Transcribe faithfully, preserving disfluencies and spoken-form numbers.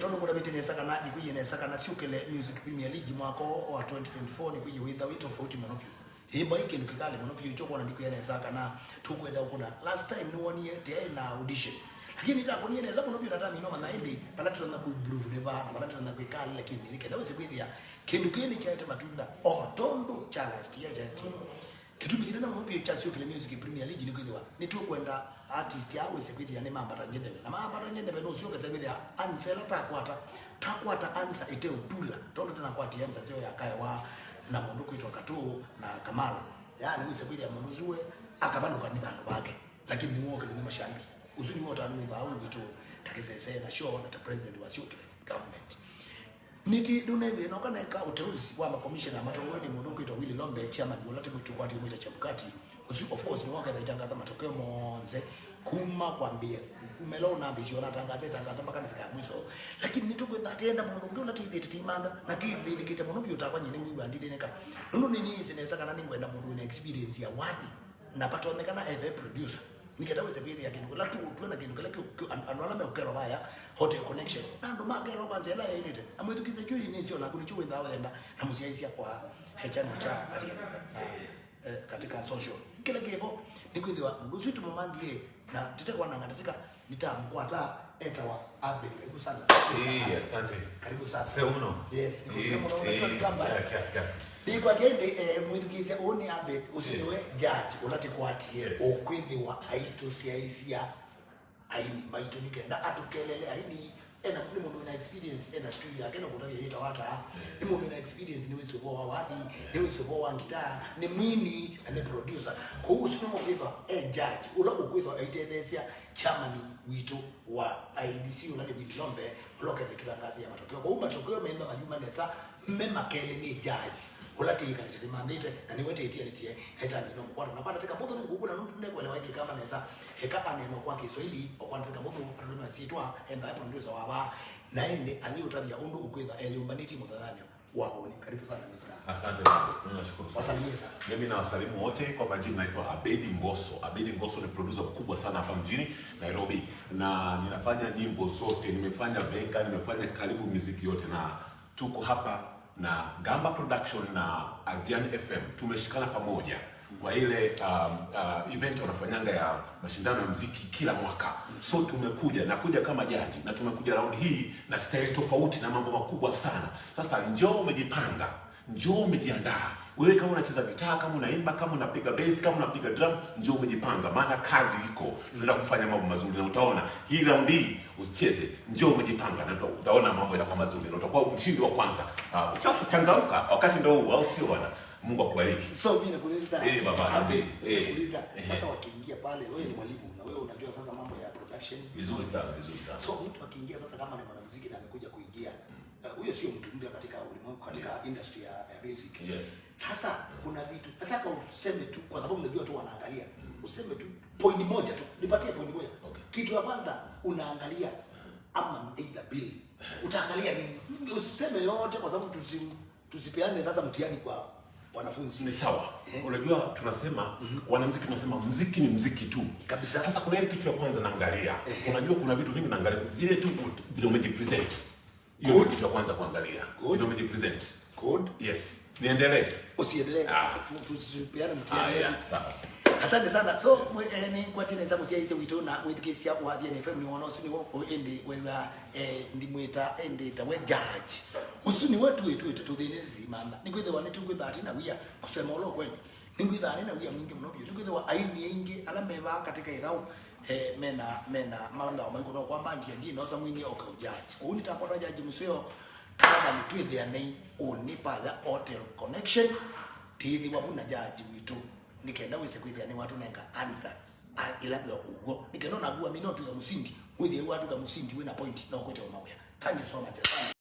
Tondũ kũtavĩtye nesa kana, nĩkwĩie nesa kana Syũkĩle Music Premier League mwaka ũũ wa twenty twenty-four nĩkwĩie wĩtha wĩ tofauti mũno vyũ. Ĩĩ, mbai kĩndũ kĩkalĩ mũno vyũ, kyo kwona nĩkwĩie nesa kana tũkwenda ũkũna. Last time nĩwonie tyaĩ na audition. Lakini nĩtakonie nesa mũno vyũ na tamina ũmanya ĩndĩ vala tũtonya ku improve nĩ vaa na vala tũtonya kwĩka alĩ, lakini nĩ kenda wĩsĩ kwĩthĩa kĩndũ kĩĩ nĩkyaete matunda o tondũ kya last year kyaetie. Kĩtumi kĩnene mũno vyũ kya Syũkĩle Music Premier League nĩ kwĩthĩwa nĩtũkwenda artist aa wĩse kwĩthĩa nĩmambata njendeve. Na mambata njendeve nũsyoke sa kwĩthĩa answer ĩla takwata, takwata answer ĩteũtula, tondũ tũnakwatie answer nzeo ya kaewa na mũndũ kwĩtwa Katũ na Kamala. Yaani wĩse kwĩthĩa mũndũ ũsu we akavalũka nĩ vandũ vake, lakini nĩw'o ũkĩlũmya mashabiki. Ũsu nĩw'o ũtanu wĩthĩwa wĩ witũ ta kĩsese na show na ta president wa Syũkĩle government. Nĩtĩ ndũnethĩe noka neka ũteuzi wa makomishena matongoe nĩ mũndũ ũkwĩtwa Willy Lombe, chairman ũla tũkwatĩe mwĩta Chebukati. Ũsu, of course, nĩwe ũketha itangaza matokeo monthe kuma kwambĩĩa, kuma ĩla ũnambĩĩsye ũnatangaza itangaza mpaka ndatĩka ya mwiso. Lakini nĩtũkwĩtha atĩenda mũndũ ũngĩ ũla tĩthĩte tĩimantha na tĩthĩnĩkĩte mũno vyũ takwa nyie nĩngwĩw'a ndithĩnĩka. Nũndũ nĩnĩĩsĩ nesa kana nĩngwenda mũndũ wĩna experience ya wathi na patonyekana ethwe producer. Nĩkenda wĩse kwĩthĩa kĩndũ kĩla tũũtw'a na kĩndũ kĩla kĩ, kĩ, andũ, andũ ala meũkelwa vaya, hotel connection. Na andũ makelwa kwa nzĩa ĩla yaĩlĩte. Na mwĩthukĩĩsye Julie nĩsĩ ona kũnĩ kyu wĩthaa ũyenda na mũsyaĩĩsya kwa he channel kya Athia, eh, eh, katika social. Kĩla kĩvo nĩ kwĩthĩwa mũndũ ũsu tũmũmanthie na tĩte kwananga ndatĩka nĩtamũkwata etawa Abel. Karibu sana. Eh, asante. Karibu sana. Seo mũno. Yes, nĩkũsema mũno, eh, unajua ni kamba. Yeah, kiasi, kiasi. Nĩkwatya ĩndĩ, eh, mwĩthukĩĩsya ũũ nĩ Abed, ũsu nĩwe judge ũla tĩkwatie ũkwĩthĩwa aitũsyaĩĩsya aini maitũ nĩ kenda atũkelele aini. Ena, nĩ mũndũ wĩna experience, ena studio yake na kũtavya yĩtawa ata. Nĩ mũndũ wĩna experience, nĩwĩsĩ ũvoo wa wathi, nĩwĩsĩ ũvoo wa ngitaa, nĩ mwini na nĩ producer. Kwoou ũsu nĩwe ũkwĩthwa e judge ũla ũkwĩthwa aitetheesya chairman witũ wa I E B C ũla nĩ Willy Lombe, ũla ũkethĩtwe angazi ya matokeo. Kwoou matokeo menda mayuma nesa, me makelĩ nĩ judge ũla tĩĩkalĩte tĩmanthĩte, na nĩwe tĩtianĩtie etani no mũkwata. Na kwa ndatĩka mũthũ nĩ ngũkũna nũndũ ndekwelewa ĩngĩ kama nesa, eka aneno kwa Kiswahili, o kwa ndatĩka mũthũ atũlũme syĩtwa, enda e producer wa vaa, na ĩndĩ ayĩũtavya ũndũ ũkwĩtha eyũmbanĩtye mũthathanĩo wa ũni. Karibu sana, mister. Asante sana. Mimi nashukuru sana. Wasalimie sana. Mimi nawasalimu wote. Kwa majina naitwa Abedi Ngoso. Abedi Ngoso ni producer mkubwa sana hapa mjini Nairobi. Na ninafanya nyimbo zote. Nimefanya benga, nimefanya karibu muziki yote. Na tuko hapa na Gamba Production na Adhiani F M. Tumeshikana pamoja kwa ile, um, uh, event wanafanyanga ya mashindano ya muziki kila mwaka. So tumekuja, nakuja kama jaji, na tumekuja round hii na style tofauti na mambo makubwa sana. Sasa njoo umejipanga, njoo umejiandaa. Wewe kama unacheza gitaa, kama unaimba, kama unapiga bass, kama unapiga drum, njoo umejipanga, maana kazi iko. Tunaenda kufanya mambo mazuri na utaona hii round hii usicheze. Njoo umejipanga na uta-, utaona mambo yanakuwa mazuri na utakuwa mshindi wa kwanza. Ah, sasa changamka, wakati ndio huu, au sio bwana? Mungu akubariki. So, mimi nakuuliza, eh, baba, Abel, eh, nakuuliza, eh, sasa wakiingia pale, wewe ni mwalimu na wewe unajua sasa mambo ya production. Vizuri sana, vizuri sana. So, mtu akiingia sasa kama ni mwanamuziki na amekuja kuingia, eh, huyo sio mtu mpya katika ulimwengu, katika industry ya, ya music. Yes. Sasa, kuna vitu nataka useme tu, kwa sababu najua tu wanaangalia. Useme tu point moja tu, nipatie point moja. Okay. Kitu ya kwanza unaangalia ama either bill. Utaangalia nini? Usiseme yote kwa sababu tusi-, tusipeane sasa mtihani kwa wanafunzi. Ni sawa. Eh. Unajua tunasema, wanamuziki tunasema muziki ni muziki tu. Kabisa. Sasa kuna ile kitu ya kwanza naangalia. Ehe. Unajua kuna vitu vingi naangalia. Vile tu vile umejipresent. Hiyo ndio kitu ya kwanza kuangalia. Good. Vile umejipresent. Good. Yes. Niendelee. Usiendelee. Ah. Tu-, tusipeane mtihani yetu. Sawa. Asante sana. So, mwe-, eh, nĩngwatĩe nesa mũsyaĩĩsya witũ na mwĩthukĩĩsya wa Athiani F M nĩ wona ũsu nĩw'o ĩndĩ wĩw'a, eh, ndimwĩta ĩndĩ ta we judge. Ũsu nĩwe twĩ, twĩ, tũthĩnĩte tũimantha. Nĩkwĩthĩwa nĩtũkwĩtha atĩ na wia kũsema ũla ũkweli. Nĩngwĩthaa nĩ na wia mwingĩ mũno vyũ. Nĩkwĩthĩwa aini aingĩ ala me vaa katika ĩthaũ, eh, mena, mena maũndũ maikũna kwa bandi ya ngĩ nosa mwingĩ oka ũjaji. Ũu nĩtakwata jaji mũseo, tafadhali twĩthĩanei ũnĩ paya hotel connection. Tĩĩthĩwa vu na jaji witũ. Nĩ kenda wĩse kwĩthĩa nĩwatũnenga answer, a, ĩla ya ũw'o. Nĩ kenda onaku wamina ũtw'ĩka mũsindi, wĩthĩe watw'ĩka mũsindi wĩna point na ũkwĩte o mawĩa. Thank you so much. Asante.